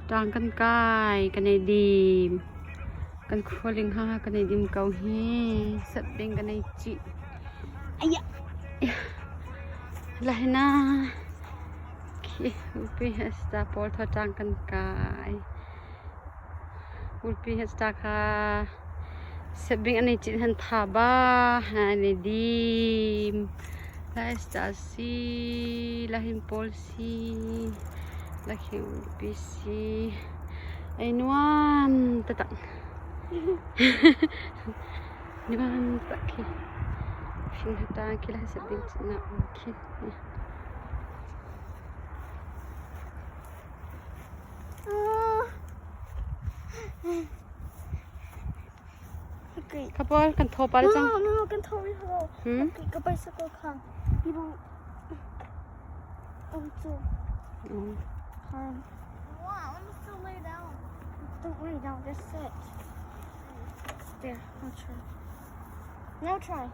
Tang kan kai, kan ei dim. Kan khualing ha kan ei dim ko hi. Satbing kan ei cih. Aiah. Lahina. Khi upi hesta pawl tho tang kan kai. Ulpi hesta kha Sabing an i cit han tha ba an i dim. La esta si, la hin pawl si, la khi ulpi si. Ei nuam tatak. Nuam tak khi. Fing hata khi la sabing cit na um khi. Ka pawl kan thaw pah le cang. No, no, kan thaw rih lo. Hmm? Ka bicycle kha. Ibu. Oh, cu. Harm. Wow, let me still lay down. Don't lay down, just sit. There, I'll try. Now try.